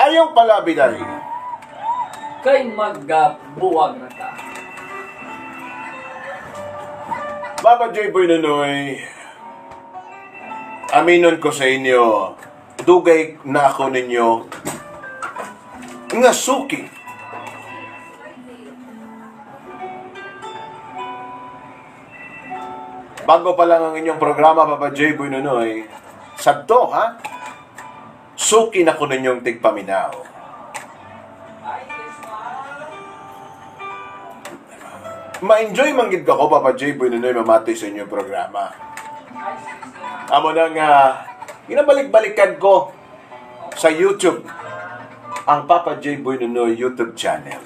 Ayaw pala, Biday. Kay maggabuwag na ta. Papa J. Boy Nonoy, aminon ko sa inyo, dugay na ako ninyo nga suki. Bago pa lang ang inyong programa, Papa J. Boy Nonoy, sadto ha, suki na ko ninyong tigpaminaw. Ma-enjoy man gid ko, Papa J. Boy Nonoy, mamati sa inyong programa. Amo nang ginabalik-balikan ko sa YouTube ang Papa J. Boy Nonoy YouTube channel.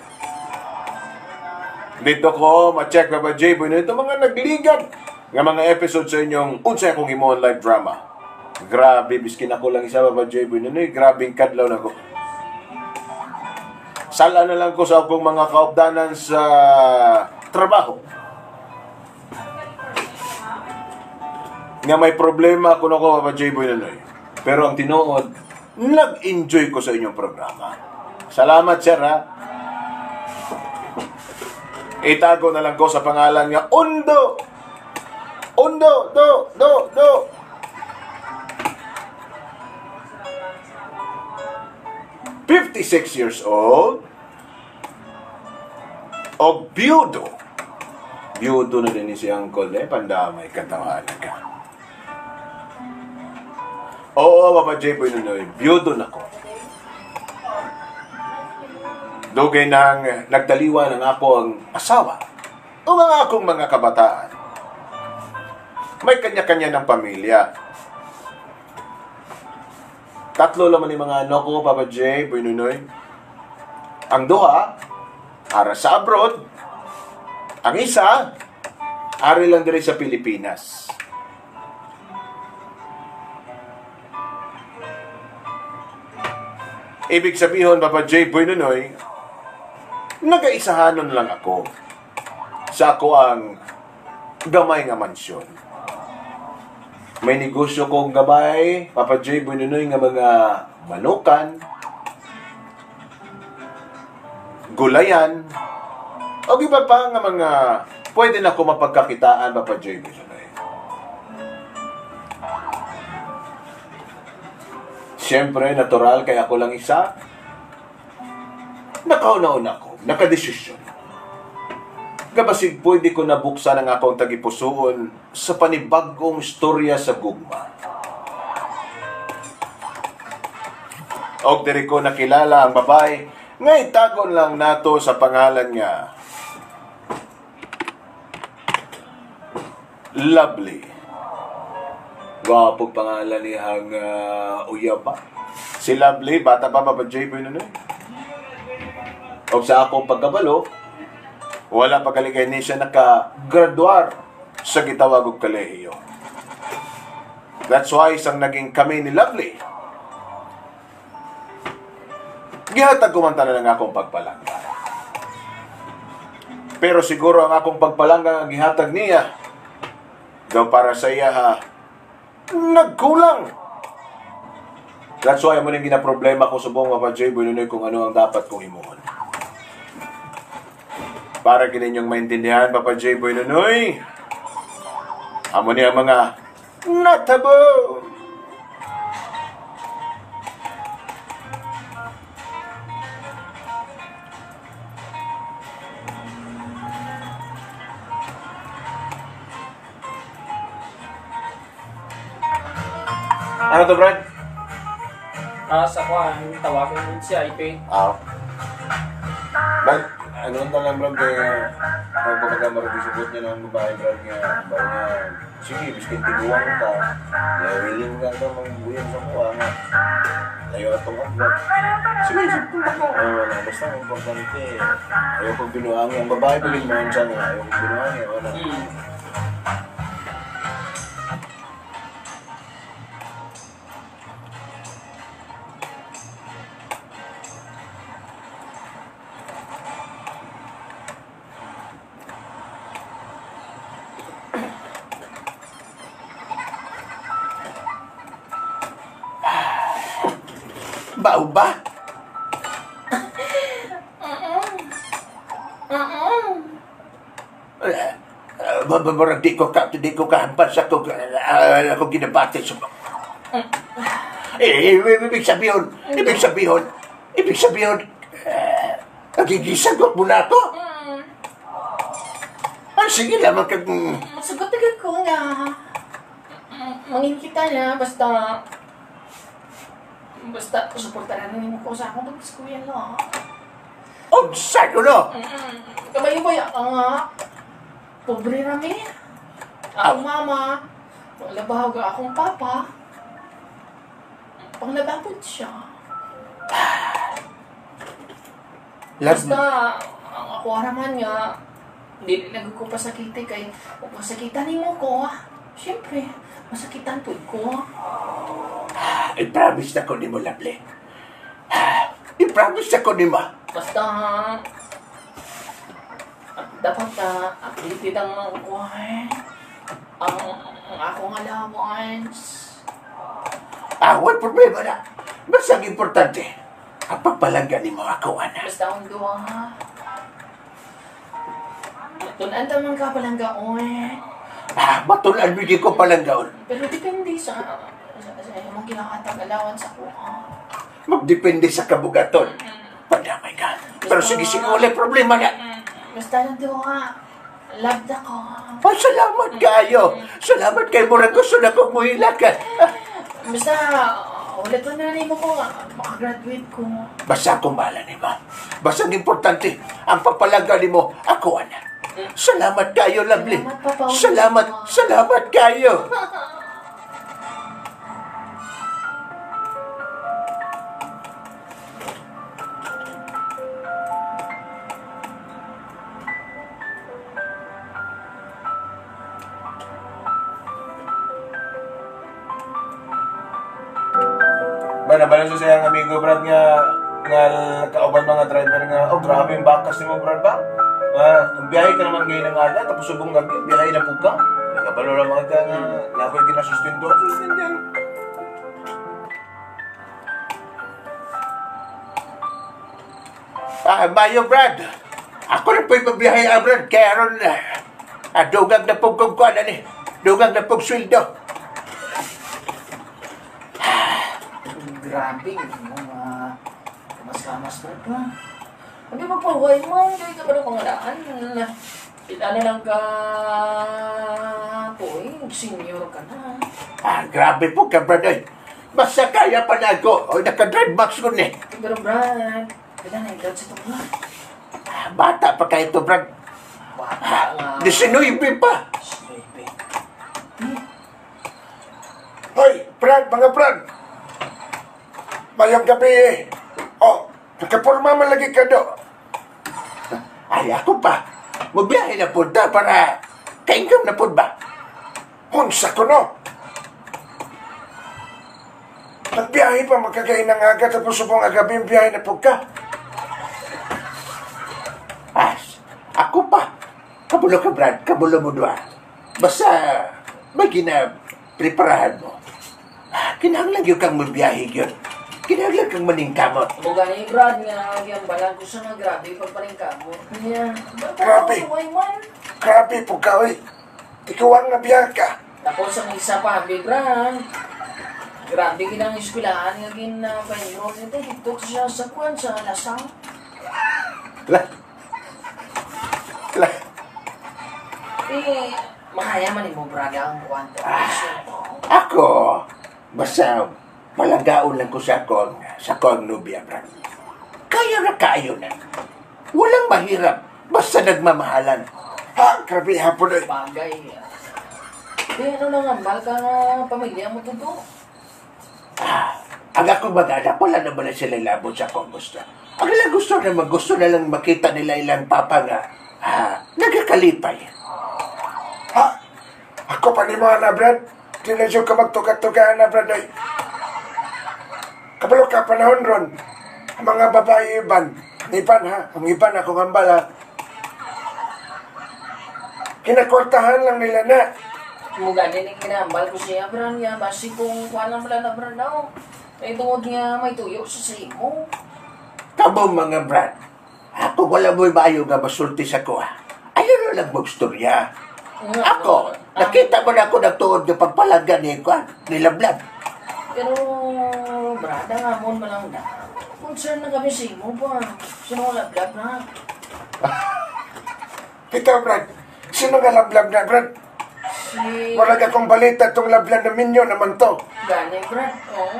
Dito ko ma-check, Papa J. Boy Nonoy, itong mga nagligad nga mga episode sa inyong Unsay Akong Himuon live drama. Grabe, biskin ako lang isa, Papa J. Boy Nonoy, grabing kadlaw na ko. Sala na lang ko sa akong mga kaupdanan sa trabaho. Nga may problema kuno ko, Papa J. Boy Nonoy. Pero ang tinuod, nag-enjoy ko sa inyong programa. Salamat, sir, ha? Itago na lang ko sa pangalan nga Undo! Undo! Do! Do! Do! 56 years old og biyudo. Biyudo na din si Uncle, eh. Pandamay katawanan ka. Oo, Papa J. Boy Nonoy, biyudo na ko. Dugay nang nagdaliwa ng ako ang asawa o mga akong mga kabataan. May kanya-kanya ng pamilya. Tatlo laman yung mga ano ko, Papa J. Boy Nonoy. Ang duha, ara sa abroad. Ang isa, ari lang diri sa Pilipinas. Ibig sabihin, Papa J. Boy Nonoy, nagaisahanon lang ako sa ako ang gamay nga mansyon. May negosyo kong gamay, Papa J. Boy Nonoy, nga mga manukan, gulayan, o iba pa nga mga pwede na ko mapagkakitaan, Papa J. Boy Nonoy. Siyempre, natural, kaya ako lang isa. Nakauna-una ko, nakadesisyon. Gabasig pwede ko nabuksan ang akong tagipusoon sa panibagong istorya sa gugma. Og diri ko nakilala ang babae, nga itagon lang nato sa pangalan nga Lovely. Gwapong pangalan niyang uyab ba? Si Lovely, bata pa, Papa J. Boy Nonoy. Og sa akong pagkabalo, wala pa galigay ni siya nakagraduar sa gitawag og kolehiyo. That's why isang naging kami ni Lovely, gihatag ko man tanan ang akong pagpalangga. Pero siguro ang akong pagpalangga ang gihatag niya, daw para sa iya ha, nagkulang. That's why amo ning ginaproblema ko sa buong Papa J. Boy Nonoy kung ano ang dapat kong himuon. Para gininyong maintindihan, Papa J. Boy Nonoy, amo niya mga natabo. Ano to, Brad? Sa kuan, tawagan mo siya, IP. Ah. Brad, ano na lang, Brad, kaya pagpapagkamarag niya ng babae, Brad, nga, babae niya, sige, biskin tiguan ka, na willing ka ito, magbuyan sa kuha nga. Ayaw atong agwat. Sige, sige, ko. Wala, basta ang importante, ayaw kong binuangi. Ang babae, pagin mo siya nga, ayaw kong binuangi, wala. Mao ba? Murag di ko kahampas sa akong akong ginabati sa eh, ibig sabihin, nagigisagot mo na ako. Ah, sige lamang kag. Masagot agad ko nga. Mangin kita na, basta... Basta, suportahan mo ko sa akong pag-eskwela. Unsa ko no? Kabayo ba ka nga? Pobre rami. Akong mama, wala ga akong papa. Panglabapod siya. Love, Basta, ang ako araman nga, hindi lang ko pasakiti kay kung pasakitan nimo ko, siyempre, masakitan pud ko. I-promise na ko nimo, Lovely. I-promise na ko nimo. Basta, dapat na updated ang kuwan, ang akong allowance. Ah, wala problema na. Basta ang importante, ang pagpalangga nimo ako, ana. Basta akong duwa. Tunan man ka palanggaon. Ah, matulan mo ko palanggaon. Pero depende sa imong ginahatag allowance ako. Ah. Magdepende sa kabugaton. Padamay ka. Pero sige, sige, wala problema na. Basta lang duwa. Love na ko. Oh, salamat kayo. Salamat kay murag gusto na kong muhilak ka. Basta, ulit na nimo ko nga, makagraduate ko. Basta akong bahala nimo. Basta ang importante, ang pagpalangga nimo, ako, ana. Salamat kayo, Lovely. Salamat, Papa. Salamat, salamat kayo. Ba, nabalan sa siyang amigo, Brad, nga nga kauban mga driver nga, oh, grabe yung bakas nimo, Brad, ba? Ah, ang biyahe ka naman ngayon ng aga, tapos subong gabi, biyahe na po ka. Nagkabalo lang mga ka nga, nakoy ginasustento. Sustindihan. Ah, Mayo, Brad. Ako na po'y mabiyahe, ah, Brad. Kaya ron, dugag na pong kung kuwan, ani. Dugag na pong sweldo. Grabe, yung mga kamas-kamas na ba? Hindi magpaway man, kaya ka pa ng mga daan. Pila na lang ka, poy, senior ka na. Ah, grabe po ka, Brad. Ay. Basta kaya pa na ako. O, naka-drive box ko ni. Pero Brad, pila na edad sa tunga. Ah, bata pa kayo to, Brad. Bata nga. 19 pa. 19. Hoy, Brad, mga Brad. Mayong gabi eh. Oh, nakapurma man lagi ka do. Ay, ako pa. Magbiyahe na po ta para ka-income na po ba? Unsa ko no? Nagbiyahe pa magkagain ng aga tapos subong agabi ang biyahe na po ka. As, ako pa. Kabulo ka, Brad. Kabulo mo doa. Basta, may gina-preparahan mo. Ah, kinahanglan yun kang magbiyahe yun. Kinahanglan kang maningkamot. Amo gani Brad nga giambalan ko siya nga grabe pagpaningkamot niya. Grabe. Pagpaway man. Grabe po ka, oy. Ikaw ang nabiyahe ka. Tapos ang isa pa, abi Brad. Grabe ginang eskwelahan nga gin pa-enroll nito dito siya sa kuan sa Lasang. La, la, Eh, makaya man nimo Brad ang kuan ako, basta palanggaon lang ko sa akong nobya, Brad. Kaya na kayo na. Walang mahirap, basta nagmamahalan. Ha, grabe hapon oy. Bagay. Eh, ano na nga, mahal ka nga pamilya mo to. Ah, ang akong mga anak, wala naman na sila labot sa akong gusto. Ang ilang gusto naman, gusto na lang makita nila ilang papa nga, nagkakalipay. Ha, ako pa ni mga na, Brad. Di na siya ka magtugat-tugaan na, Brad, oy. Kabalo ka, panahon ron. Ang mga babae iban. Ang iban, ha? Ang iban, ako ngambal, ha? Kinakwartahan lang nila na. Mo gani ni kinambal ko siya, Brad, nga basi kung kuan lang pala na Brad daw. Kay tungod nga may tuyo sa imo. Kamo mga brad, ako wala mo'y maayo nga masulti sa kuha. Ayaw na lang magstorya. Ako, nakita mo na ako nagtuod ng pagpalangga ni Kwan, ni Lablab. Pero, brada nga mo man lang da. Concern na kami sa imo ba? Sino ang lablab na? Ikaw, Brad. Sino nga lablab na, Brad? Si... Wala ka kong balita tong lablab na minyo naman to. Gani, Brad. Oo.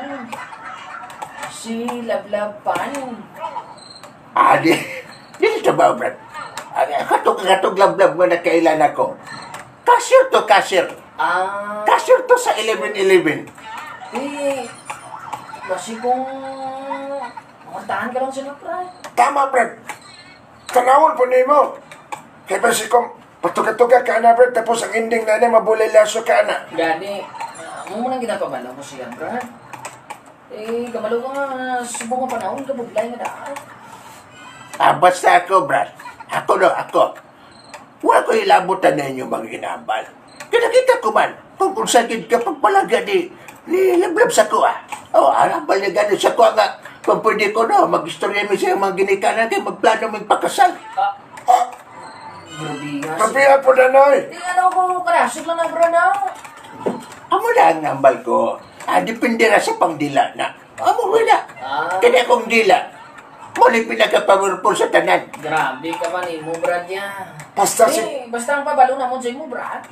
Si Lablab Pan. Ah, di, di sa ba, Brad? Katong Lablab nga nakailan ako. Cashier to, cashier. Ah... Cashier to sa 11-11. Eh, kasi kung mantahan ka lang sila, Brad. Tama, Brad. Tanawon po nimo. Kaya ba si kong patuga-tuga ka na, Brad, tapos ang ending na na mabulay laso ka na. Gani, mo nang ginapabalo ko siya, Brad. Eh, kabalo ka nga, subong nga panahon, kabuglay nga daan. Ah, basta ako, Brad. Ako no, ako. Wala ko ilabutan na inyong mga hinambal. Kinakita ko man, kung sakit ka pagpalaga ni Lablab sa kuha. Oh, hambal niya gano'n sa kuha nga. Kung pwede ko no, mag-istorya mi sa mga ginikanan kayo, magplano mong pakasal. Ah, Ah, grabe nga. grabe po na, Noy. Di ano ko, karasok lang na, Brad, ah. Amo na ang hambal ko. Ah, depende na sa pangdila na. Amo wala. Ah. Kaya kong dila. Muli pinaka-powerful sa tanan. Grabe ka man imo, Brad, ya. Basta si... Eh, basta ang pabalo na mo sa imo, Brad.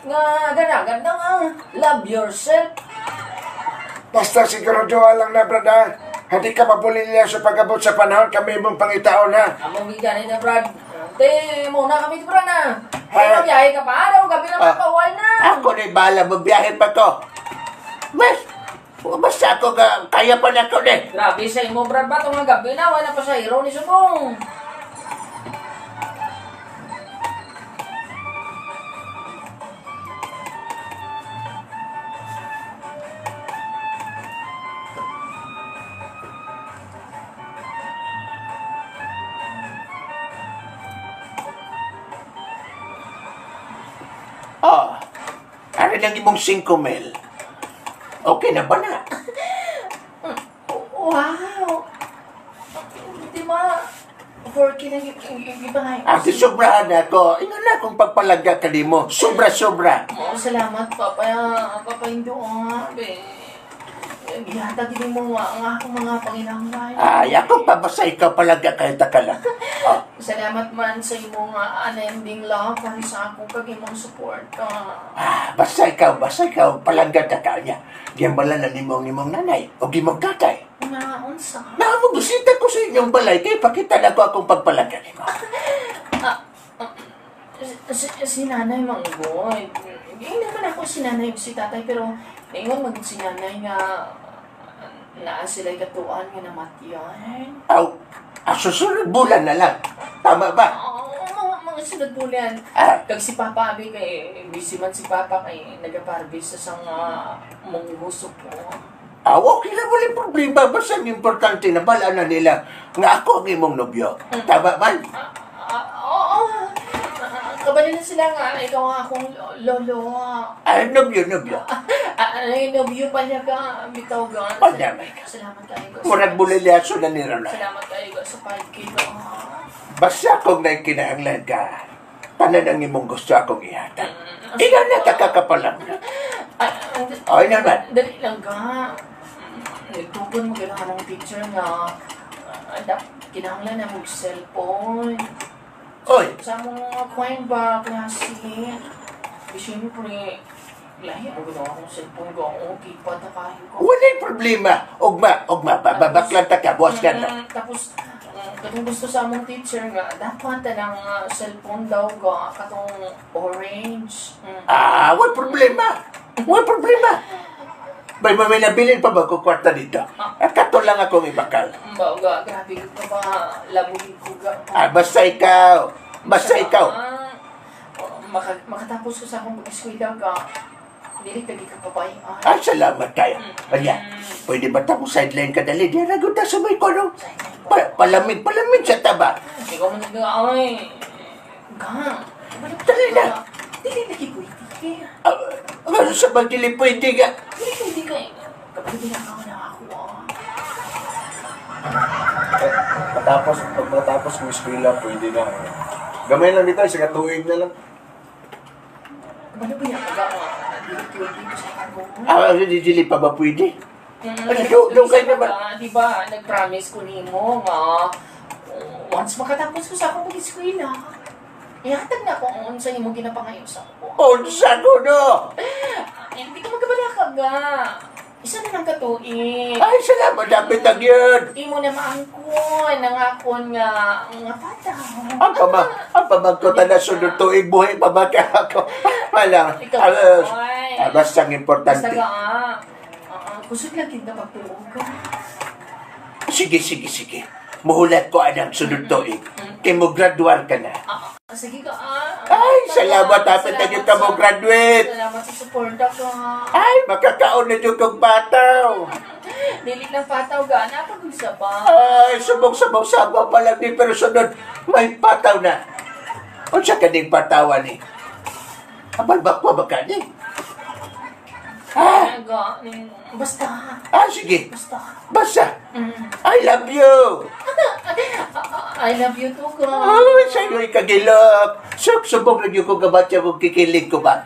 Nga, ganagan na nga. Love yourself. Basta siguraduhan lang na, Brad, ha? Hindi ka mabulay laso pag-abot sa panahon kami mong pangitaon, ha? Amo gigani na, Brad. Te, muna kami, Brad, na. Ha? Ay, mabiyahe ka pa. Araw, gabi na Ah. mapawal na. Ako ni bala, mabiyahe pa ko. Bas, basta ako ka, kaya pa na ko ni. Grabe sa imo, Brad, ba? Itong nga gabi na, wala pa sa hero ni Subong. Oh, ano lang imong 5 mil? Okay na ba na? Wow! Di ba? 4K na yung iba nga. Ang sobrahan ako, ingon na akong pagpalagga ka nimo. Sobra-sobra. Oh, salamat, Papa. Papa Indo. Ah, be. Gihatag din mo ang akong mga panginahanglan. Ay, ako pa basta ikaw palagga kahit takala. Oh, Salamat man sa imong unending love para sa akong kag imong support. Ah, basta ikaw palangga ta ka niya. Giyambala na nimong nimong nanay o gimong tatay. Nga, unsa? Na mo bisita ko sa inyong balay kay pakita na ko akong pagpalangga nimo. Si nanay manggoy. Hindi naman ako si nanay si tatay pero ingon maging si nanay nga naa sila'y katuan nga namatyan. Aw, susunod bulan na lang. Tama ba? Oo, mga sunod bulan. Ah. Kag si Papa abi kay busy man si Papa kay nagaparbis sa sang munggo po. Ah, okay na wala problema. Basta ang importante na bala na nila nga ako ang imong nobyo. Tama man? Oo. Kabali na sila nga ikaw ang akong lolo. Ah, nobyo, nobyo. Ay, nobyo pa niya ka bitaw ga. Pandamay ka. Salamat kayo ga. Murag bulilyaso na ni Ronald. Salamat kayo ga sa 5K ga. Basta kung naikinahanglan ka, tanan ang imong gusto akong ihatag. Ikaw na kakakapalang. Ay naman. Dali lang ga. Nagtugon mo kailangan ng picture nga. Kinahanglan na mo cellphone. Oy, Sa mga coin ba, klase. Eh, siyempre, lahi mo ginawa akong cellphone ko. Okay pa, takahin ko. wala'y problema. Ugma, ugma, babaklan ta ka, buwas ka na. Tapos, katong gusto sa among teacher nga, dapat tanang cellphone daw ga, katong orange. Ah, wala problema. Wala problema. May nabilin pa ba ko kwarta dito? At kato lang akong ibakal. Ba, ga, grabe ka ba, labuhin ko ga. Ah, basta ikaw. Basta ikaw. Ah, makatapos ko sa akong pag-eskwela ga, dili ka ka papay. Ah, salamat kayo. Kanya, pwede ba tako sideline ka dali? Di na gud sa may kono. Palamig, palamig sa taba. Ikaw man ga, ay. Ga, Dali na. Dili lagi pwede. Ah, ano sa bang dili pwede ka? Dili pwede ka. Kapag ginagawa na ako, ah. Matapos, pag matapos kong eskwela, pwede na. Gamay lang dito, sa katuig na lang. Ano ba yan? Ga, dili pwede ko sa ako. Ah, dili pa ba pwede? Ano, do kayo naman? Di ba, nag-promise ko nimo nga once makatapos ko sa akong pag-eskwela, ihatag na ako ang unsa imong ginapangayo sa ako. Unsa ko no? Ay, hindi ka magkabala ka ga. Isa na lang katuig. Ay, salamat dapat ang yun. Imo na maangkon ang akon nga nga pataw. Ang pama, ang pamagkota na sunod tuig buhay pa ba ka ako? Wala. Ikaw, ay. Basta ang Basta importante. ga kusog lang gid na pagtuog ka. Sige, sige, sige. Muhulat ko anang sunod tuig. Kay mo graduar ka na. Sige ka ah. Ay, salamat dapat ang yun ka mo graduate. Salamat sa suporta ka. Ay, makakaon na dyan kong bataw. Dili lang pataw ga, napag-usa pa. Ay, subong sabaw sabaw pa lang din, pero sunod, may pataw na. Unsa kaning patawan ni? Abal ba ko ba kani? Ah, Ga, basta. sige. Basta. Basta. Mm. I love you. I love you too, ka. Ay, sa'yo'y kagilok. Subong na ko gabatya kung kikilig ko ba?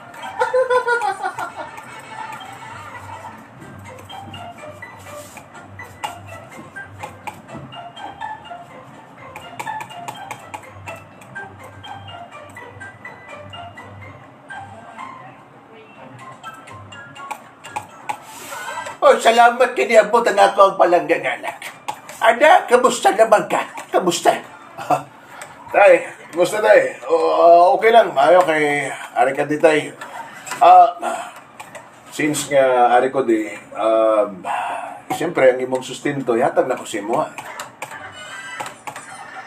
Oh, salamat kiniabot ang ako ang palanggang anak. Anak, kamusta naman ka? Kamusta? Tay, kumusta tay? Okay lang, maayo kay ari ka di tay. Since nga ari ko di, siyempre ang imong sustento ihatag na ko sa imo.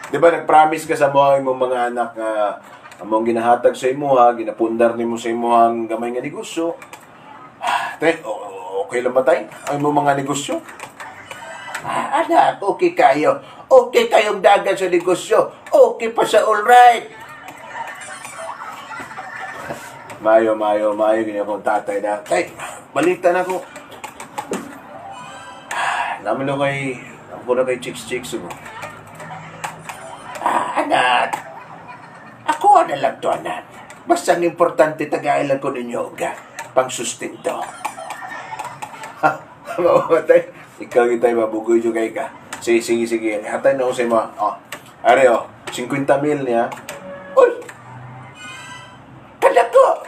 Di ba nag-promise ka sa mga imong mga anak nga among ginahatag sa imo ha, ginapundar nimo sa imo ang gamay nga negosyo. Tay, okay lang ba tay? Ang imong mga negosyo? Ah, anak, okay kayo. Okay kayong dagan sa negosyo. Okay pa sa all right. Mayo, mayo, mayo, ganyan akong tatay na. Tay, balita na ako. Namin na kay, ako na kay Chicks Chicks mo. Ah, anak. Ako na lang to, anak. Basta ang importante, tagailan ko ninyo, ga. Pang sustento. Mamatay. Ikaw yung tayo, mabugoy yung kay ka. Sige, sige, sige. Hatay na ako sa imo. Oh. Are, oh. 50 mil niya. Uy! Kadako!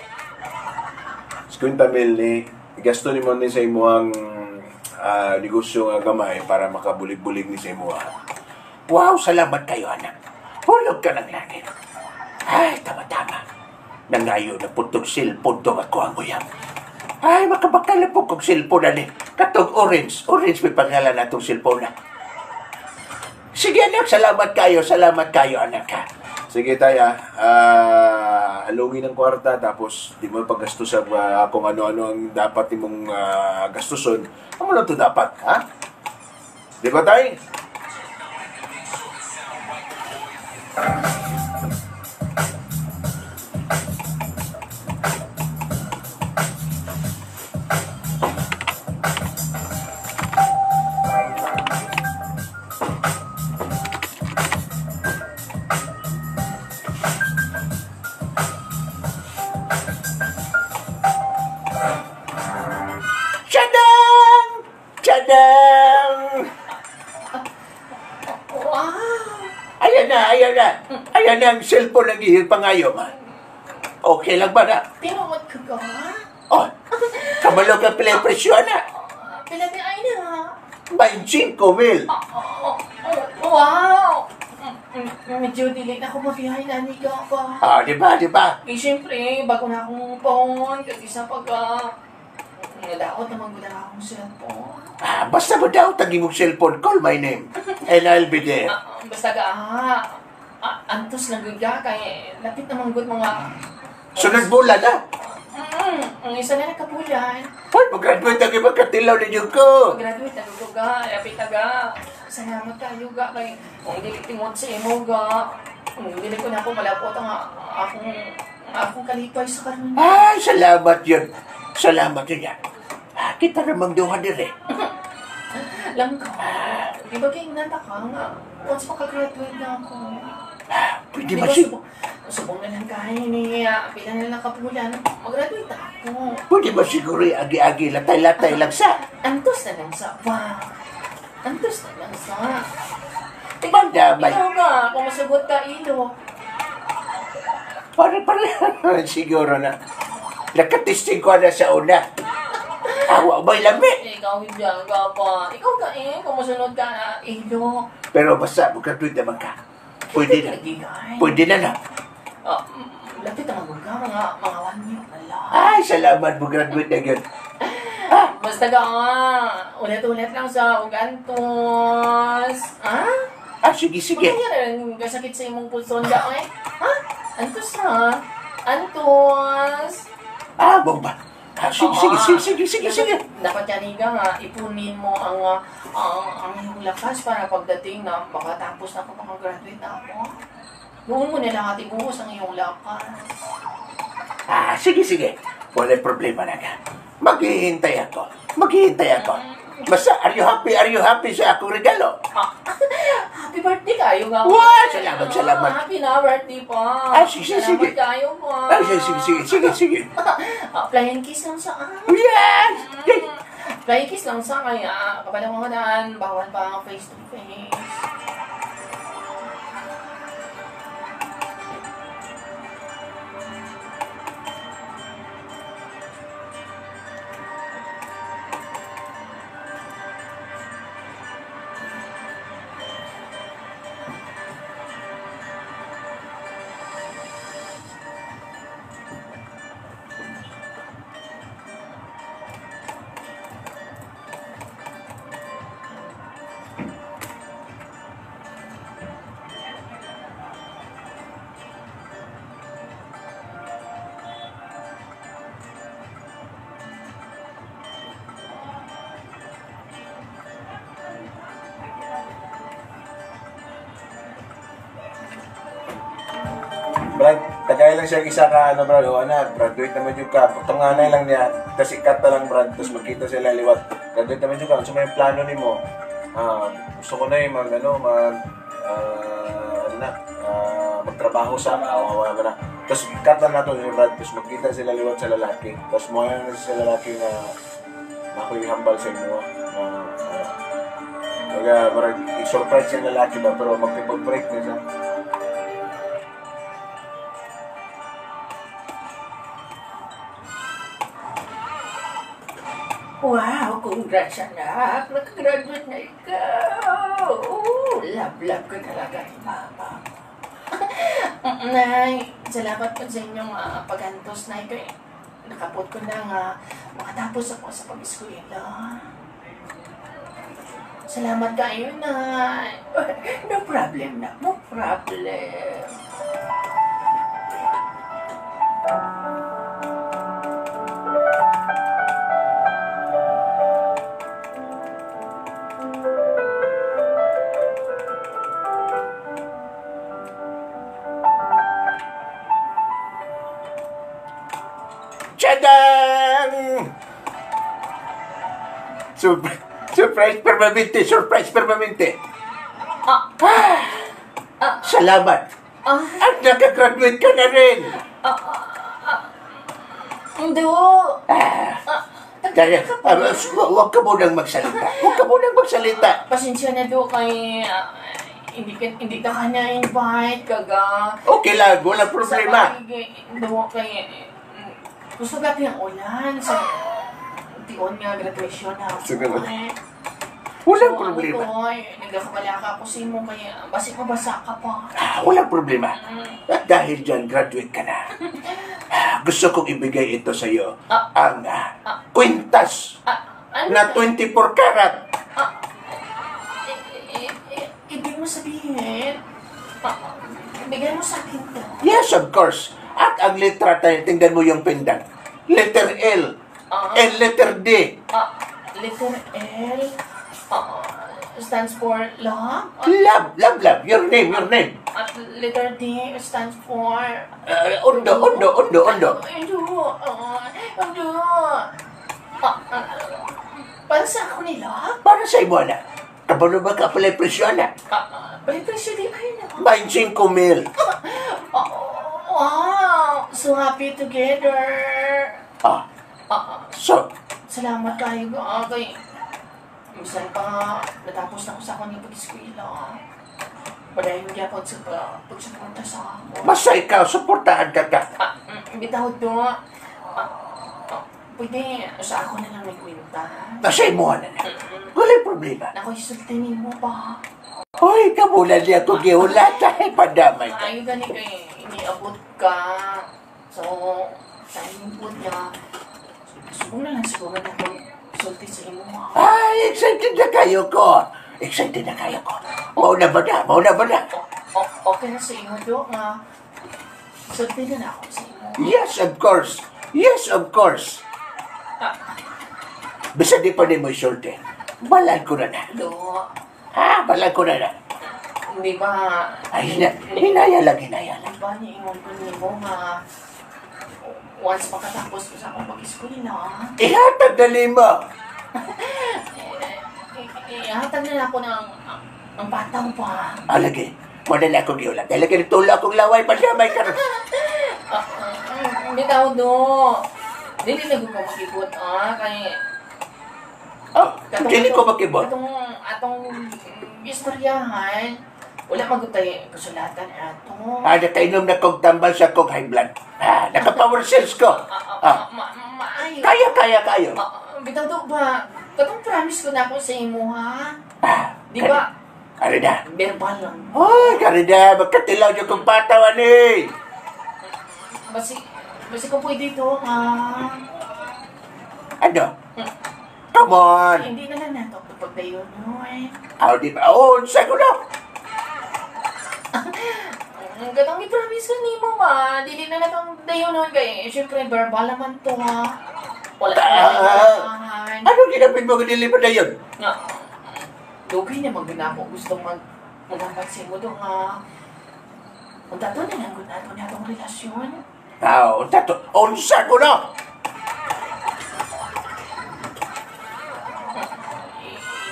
50 mil ni. Gasto ni mo ni sa imo ang negosyo nga gamay para makabulig-bulig ni sa imo. Wow, salamat kayo, anak. Hulog ka ng langit. Ay, tama-tama. Nangayo na putong cellphone tong ako ang uyang. Ay, makabakal na po kong cellphone na ni. Katong orange. Orange may pangalan na itong cellphone na. Sige, anak. Salamat kayo. Salamat kayo, anak. Ha? Sige tayo, alungin ang kwarta tapos di mo paggasto sa kung ano-ano ang dapat nimong gastuson. Amo lang to dapat, ha? Di ba tay? Tadang! Tadang! Wow! Ayan na, ayan na. Ayan na ang cellphone ang iyong pangayo, ma. Okay lang ba na? Tinuod ka ka? Oh, kamalo ka pala yung presyo na. Pila ni ay na. 25 mil. Oh, wow! Medyo dili na ako mabiyahe na ni ka pa. Ah, di ba, di ba? Eh, siyempre, bago na akong phone, kasi sa pagka nadaot naman ko na akong cellphone. Ah, basta mo daw tagi mong cellphone, call my name. And I'll be there. Basta ka, antos lang gud ka, kay lapit naman gud mga... Sunod bulan, ah. Ang isa na nakabulan. Hoy, mag-graduate ang ibang katilaw ninyo ko. Graduate na gud ga, lapit na ga. Salamat kayo ga, kay kung dili timod sa imo ga, kung dili ko na ako malapot ang akong kalipay sa karon. Ay, salamat yun. Salamat yun, ya. Ah, kita namang duha dire. Lang ko, Di ba kay nata ka nga, once makagraduate na ako. Pwede Di ba ba si subong na lang kaya niya, pila na lang kapulan, mag-graduate na ako. Pwede ba siguro yung agi-agi, latay-latay lang sa? Antos na lang sa, wow. Antos na lang sa. Mandamay. Ikaw ka, kung masagot ka, ilo. Pare-pare siguro na. Nakatesting ko na sa una. Awa ba'y lami? Ikaw, hindi ka pa. Ikaw ka eh, kung masunod ka na, ilo. Pero basta, mag-graduate naman ka. Pwede na. Lagi ka eh. Pwede na na. Ah, lapit na magod ka, mga 1 year na lang. Ay, salamat, mag-graduate na yun. Basta ka nga, ulit-ulit lang sa ugantos. Ah? Ah, sige, sige. Kaya rin, kasakit sa imong pulson ka, eh. Ha? Antos ha? Antos! Ah, bomba. Ah, sige, sige, sige, sige, sige, sige. Dapat yan ka nga, ipunin mo ang iyong lakas para pagdating na makatapos na ako, makagraduate na ako. Noon mo na lahat ibuhos ang iyong lakas. Ah, sige, sige. Walang problema na ka. Maghihintay ako. Maghihintay ako. Basta, are you happy? Are you happy sa akong regalo? Ah, happy birthday kayo nga. Wow, salamat, salamat. Ah, happy na birthday pa. Ah, sige, Salamat sige. kayo pa. Ah, sige, sige, sige, sige, sige. Ah, flying kiss lang sa ah. Yes! Yes! Flying kiss lang sa kaya kapalawangan, bawal pa ang face to face. Brad, tagay lang siya isa ka, ano Brad, o anak, graduate naman yung ka. Tunganay lang niya, tapos ikat na lang Brad, tapos magkita sila liwat. Graduate naman yung ka, so may plano nimo. Ah, gusto ko na yung mag, ano, mag, ano na, magtrabaho sa, wala na. Tapos cut lang nato si Brad, tapos magkita sila liwat sa lalaki. Tapos mo na sa lalaki na ako yung hambal sa inyo. Na, baga, parang i-surprise yung lalaki ba, pero magpipag-break na siya. Wow, congrats anak. Nakagraduate na ikaw. Oh, love, love ka talaga ni mama. Nay, salamat po sa inyong paghantos, Nay. Kaya nakapot ko na nga makatapos ako sa pag-eskwela. Salamat kayo, Nay. No problem na, no problem. Tadang! Surprise permanente! Surprise permanente! Ah, salamat! At nakagraduate ka na rin! Hindi. Kaya, huwag ka munang magsalita. Huwag ka munang magsalita. Pasensya na do kay hindi ka na-invite kaga. Okay lang, walang problema. Sa do kay gusto gabi ang ulan sa tion nga graduation na. Sige lang. Eh, Walang so, problema. Ano ko, ay, nagkakabalaka ako sa imo kaya basi mabasa ka pa. Ah, walang problema. At dahil dyan, graduate ka na. Ah, gusto kong ibigay ito sa iyo. Ang kwintas Ano? na 24 karat. Ibig mo sabihin, bigay mo sa akin to. Yes, of course. At ang letra tayo, tingnan mo yung pendant. Letter L. And letter D. Letter L stands for love. Love, love, love. Your name, your name. At letter D stands for Undo, undo, undo, undo. Undo. Undo. Para sa ako nila? Para sa imo na. Kabalo ba ka pala presyo na? Balik presyo di ay na. 25 mil. Oh, wow! So happy together! Ah, so, Salamat kayo. Kay, bisan pa nga, natapos na ko sa akong pag-eskwela. Padayon gyapon sa pagsuporta sa ako. Basta ikaw, suportahan ka ka. Bitaw do. Pwede sa ako na lang may kwenta. Nasa imo na na. Wala'y problema. Naku, isulti mo pa. Hoy, kamulan niya ko gihulat. Ay, padamay ka. Ayaw gani kay iniabot ka. So, sa input niya, subong na lang siguro na akong sulti sa imo. Ay, excited na kayo ko. Excited na kayo ko. Mauna ba na? Mauna ba na? Okay na sa imo, do nga. Sulti na na ako sa imo. Yes, of course. Yes, of course. Bisa di pa ni mo isulti. Balan ko na na. Do, Ah, balan ko na na. di ba? Ay, hinaya lang, hinaya lang. Di ba niingon ko nimo nga once makatapos ko sa akong pag-eskwela, Ihatag na lima. Ihatag na ako ng ang bataw pa. Alagi, wala na akong giulat. Alagi, tula akong laway, padamay ka. Bitaw do. Dili na ko makibot kay Oh, dili ko makibot. Atong istoryahan, wala magutay kasulatan ato. Ah, nakainom na kong tambal sa kong high blood. Ah, naka-power cells ko. Maayo. Kaya, kaya, kayo. Bitaw do ba? Katong promise ko na ako sa imo ha. Ah, Di ba? Karida. Verbal lang. Oy, karida, magkatilaw niyo kong patawan eh. Basi kung pwede to ha. Ano? Come on. Hindi na lang nato pagdayon no eh. Ah, di ba? Oh, unsa ko na. Ang katong i-promise ko nimo ba? Dili na lang dayon nun kay syempre verbal naman to ha. Wala na lang. Ano ginapit mo dili pa dayon? Nga, dugay na maguna ako gustong maghambat sa imo do nga. Unta to na lang gud nato na atong relasyon. Ah, unsa to? Unsa ko na.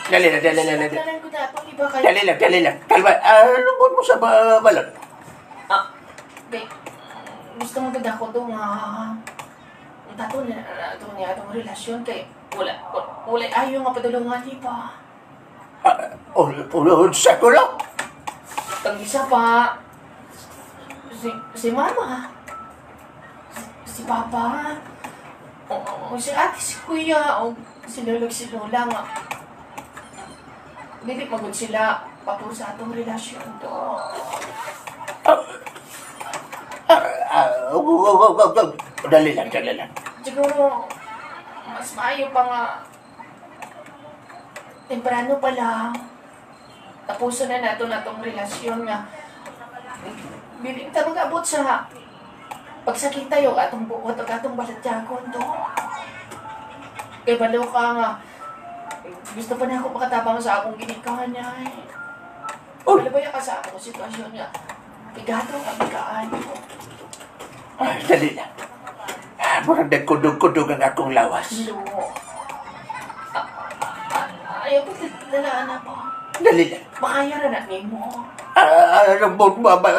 Dali lang, dali lang, dali. Na lang gud nato, di ba kay Dali lang, dali lang. Kalma, lungkot mo sa balon. Kay gusto mo gud ako do nga. Unta to na ato niya atong relasyon kay wala wala ayo nga padulungan di ba? Unsa ko na. Tang isa pa si mama, si papa, o si ate, si kuya, o si lolo, si lola nga. Dili magud sila pabor sa atong relasyon do. Dali lang, dali lang. Siguro, mas maayo pa nga temprano pa lang. Tapusan na nato na atong relasyon nga. Dili ta mag-abot sa pagsakit tayo atong buot ug atong balatyagon do. Kay balo ka nga gusto pa na ako makatabang sa akong ginikahan niya eh. Oh. Wala ba ka sa akong sitwasyon nga? Bigato ang bigaan ko. Ay, dali lang. Murag nagkudog-kudog ang akong lawas. No. Ayaw ko dalaan na po. Dali lang. Makaya ra na nimo. Anong buot mo ba?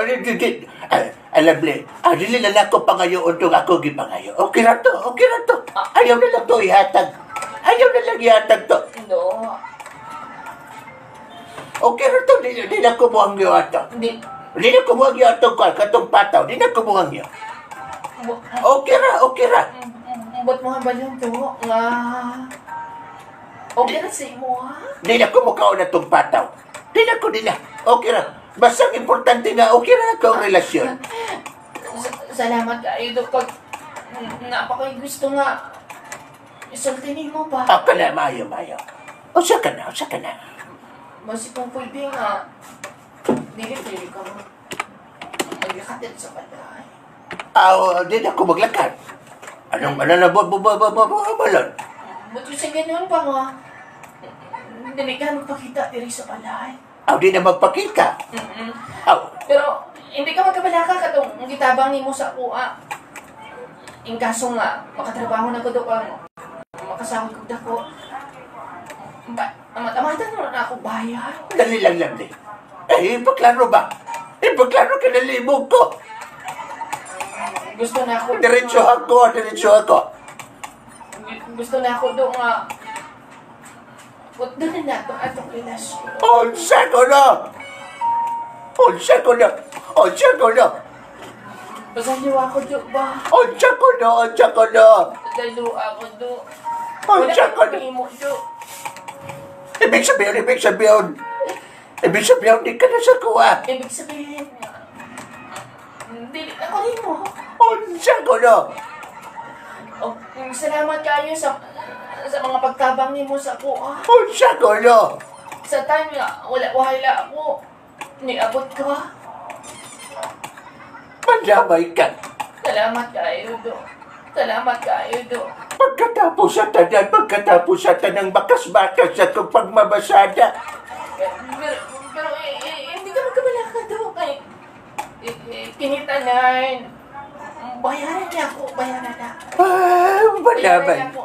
Alam le, dili na lang ako pangayo utong ako gipangayo. Okay ra to, okay ra to. Ayaw na lang to ihatag. Ayaw na lang ihatag to. No. Okay ra to, di na ko muhangyo ato. Di. Di na ko muhangyo atong kuan, katong pataw, di na ko muhangyo. Okay ra, okay ra. Ba't mo hambal yung to? Nga. Okay ra sa imo ha? Di na ko mukaon na tong pataw. Di na ko, di na. Okay ra. Basta ang importante nga, okay ra akong relasyon. Salamat kayo do pag napakay gusto nga isultinin mo ba? Ako na, maayo, maayo. Usa ka na, usa ka na. Basi kung pwede nga, dili pwede ka maglakad sa balay. Di na ako maglakad. Anong, ano na, ba, ba, ba, ba, ba, ba, balon? Ba't yung sa ganun pa nga? Dili ka magpakita diri sa balay. Di na magpakita. Aw, Pero, hindi ka magkabalaka katong gitabang nimo sa ako, In kaso nga, makatrabaho na ko do kang makasahod kog dako. Amat-amatan mo na ako bayad. Dali lang, Lovely. Eh, ipaklaro ba? Ipaklaro ka na libog ko. Gusto na ako. Diretso ako, diretso ako. Gusto na ako do nga. Doon na nato atong relasyon. Unsa ko na! Unsa ko na! Unsa ko na! Pasaliw ako do ba? Unsa ko na! Unsa ko na! Pasaliw ako do. Unsa ko na! Wala do. Ibig sabihin, ibig sabihin. Ibig sabihin, di ka na sa kuha. Ibig sabihin, dili ako rin mo. Unsa ko na! Oh, salamat kayo sa mga pagtabang nimo sa kuha. Unsa ko na! Sa time nga, wala wala ako. Niabot ka. Mandamay ka. Salamat kayo do. Salamat kayo do. Pagkatapos sa tanan, pagkatapos sa tanang bakas-bakas sa itong pagmabasada. Pero hindi ka magkabala ka do. Kay, kinitanan. Bayaran niya ako, bayaran na. Ah, mandamay. Bayaran niya ako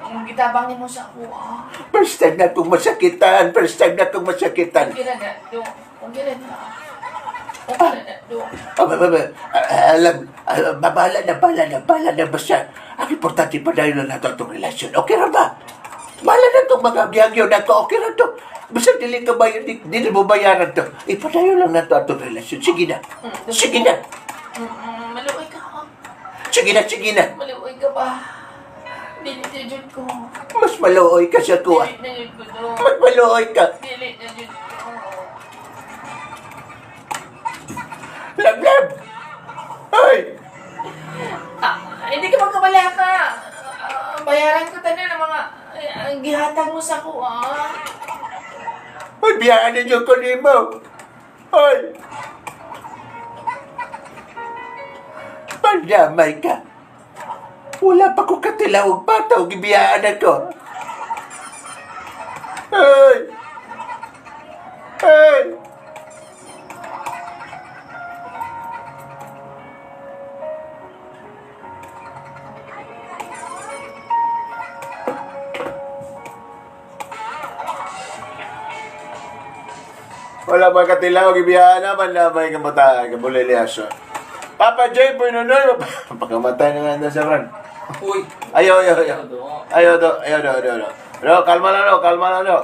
ang mga gitabang nimo sa kuha. First time na itong masakitan, first time na itong masakitan. Okay na na, do. Okay na na. Okay na na, do. Alam, bahala na, bahala na, bahala na, basta. Ang importante pa dahil na nato itong relasyon. Okay ra ba? Bahala na itong mga agyo na ito. Okay ra to. Basta dili ka bayad, dili mo bayaran to. Ipadayon lang nato itong relasyon. Sige na. Sige na. Maluoy ka, ha? Sige na, sige na. Maluoy ka ba? Dili na jud ko. Mas maluoy ka sa kuha. Dili na jud ko, do. Mas maluoy ka. Dili na jud ko. Love, love. Ay! Hindi ka magkabala ka. Bayaran ko tanan ang mga gihatag mo sa kuha. Ay, biyaan ninyo ko nimo. Ay! Pandamay ka. Wala pa ko katilaw og bata og gibiyaan ako. Ay! Ay! Wala pa katilaw, gibiyaan na, mandamay ka bata, kabuliliasyo. Papa J, boy nunoy, pagkamatay na nga sa Fran. Uy! Ayaw, ayaw, ayaw. Ayaw do, ayaw do, ayaw do. No, kalma na no, kalma na no.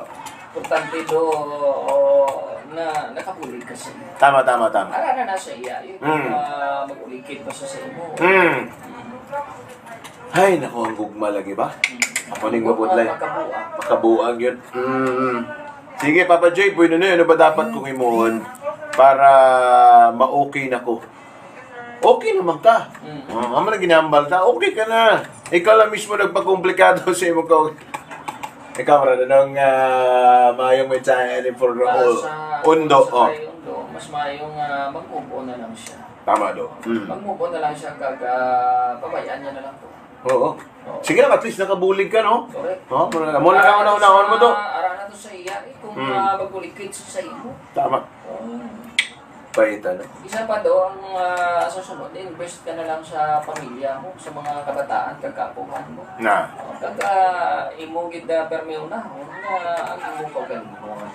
Importante do na nakapulig ka sa iyo. Tama, tama, tama. Ara na nasa iya. Yung mag-ulikid pa siya sa imo. Ay, naku, ang gugma lagi ba? Ako ning mabudlay. Makabuang. Makabuang yun. Sige, Papa J, boy nunoy, ano ba dapat kong imuon para ma-okay na ko? Okay naman ka. Oh, amo na ginambal ta, okay ka na. Ikaw lang mismo nagpakomplikado sa imong ka. Ikaw ra nang maayong mensahe ni for Para all. sa Undo, sa oh. kay Undo, mas maayong mag-move on na lang siya. Tama do. Mag-move on na lang siya kag pabayaan niya na lang to. Oo. Sige lang, at least nakabulig ka, no? Correct. Oh, mo na lang una-unahon mo to. Ara na to sa iya eh, kung magulikid sa imo. Tama. Oh. Paita, no? Isa pa do, ang susunod, invest ka na lang sa pamilya mo, sa mga kabataan, kag kaapuhan mo. Na. Kag imo gid permi unahon nga ang imong kaugalingon.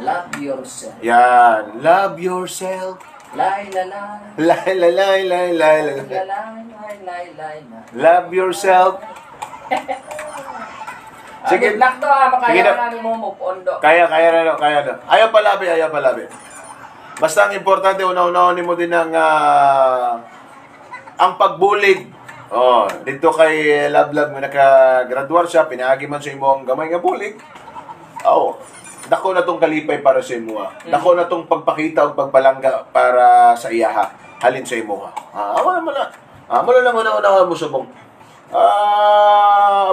Love yourself. Yan. Love yourself. Lay la la. Lay la lay lay lay la La lay. lay lay lay lay la. Love yourself. Sige. Sige. Good luck to ah, makaya Sige na. na nimo move on do. Kaya, kaya na, no, kaya na. Ayaw palabi, ayaw palabi. Basta ang importante, una-unahon mo din ang pagbulig. Oh, dito kay Love Love nga nakagraduar siya, pinaagi man sa imo ang gamay nga bulig. Oh, dako na tong kalipay para sa imo. Dako na tong pagpakita og pagpalangga para sa iyaha, halin sa imo. Amo na na. Amo na lang una-unahon mo subong.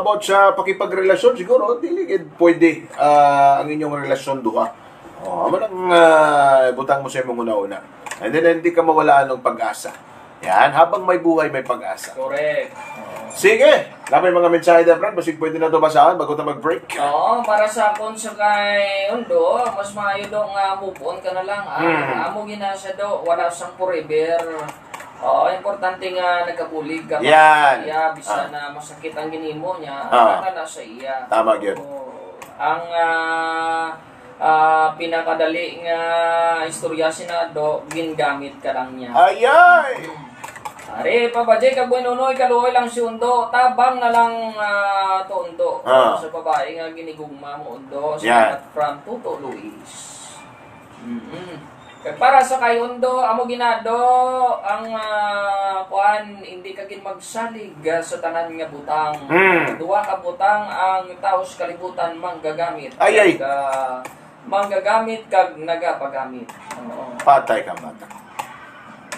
About sa pakipagrelasyon siguro dili gid pwede ang inyong relasyon duha. Oh, amo lang butang mo sa imong una-una. And then hindi ka mawalaan ng pag-asa. Yan, habang may buhay may pag-asa. Correct. Sige, dami mga mensahe na, Brad. Basig pwede na ito basahan bago ta mag-break. Oo, para sa akon sa kay Undo, mas maayo do nga move on ka na lang. Amo gina siya do, wala siyang forever. Oo, importante nga nagkabulig ka. Yan. Iya, bisan na masakit ang ginimo niya, na sa iya. Tama gyud. Oo. Ang pinakadali nga istorya sina do, gingamit ka lang niya. Ayay! Are, Papa J, kag Nunoy, kaluoy lang si Undo. Tabang na lang to Undo. Sa babae nga ginigugma mo, Undo. Yan. Salamat from Tuto Luis. Kag para sa kay Undo, amo ginado ang kuan, hindi ka gin magsalig sa tanan nga butang. Duha ka butang ang tao sa kalibutan manggagamit. Ay, ay. Kag, manggagamit kag nagapagamit. Oo. Patay ka, bata.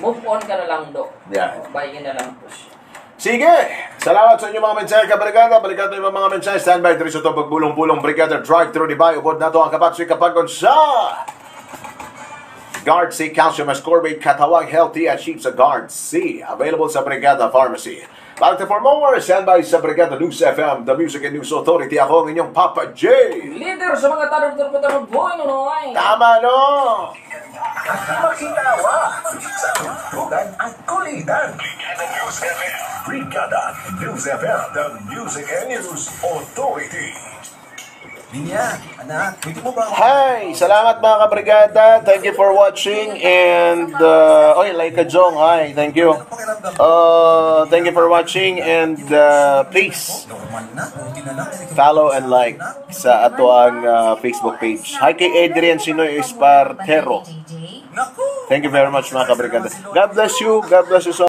Move on ka na lang, do. Yan. Bayin na lang po siya. Sige! Salamat sa inyo mga mensahe, kabrigada. Balikan ito yung mga mensahe. Stand by diri sa ito pagbulong-bulong brigada drive-thru di ba? Ubod na to ang kapatsoy kapagod sa Guard C Calcium Ascorbate Katawang Healthy at cheap sa Guard C. Available sa Brigada Pharmacy. Para for more, stand by sa Brigada News FM, the Music and News Authority. Ako ang inyong Papa J. Leader sa mga tarog-tarog boy, Nunoy. Tama, no? Makitawa sa tugtugan at kulitan. Brigada News FM. Brigada News FM, the Music and News Authority. Linya, anak, pwede mo ba ako Hi! Salamat, mga kabrigada. Thank you for watching. And, oy, like a Jong. Hi, thank you. Ano pakiramdam? Thank you for watching. And, please, Normal na, buti na lang. Follow and like sa ato ang Facebook page. Hi kay Adrian Sinoy Espartero. Naku! Thank you very much, mga kabrigada. God bless you. God bless you so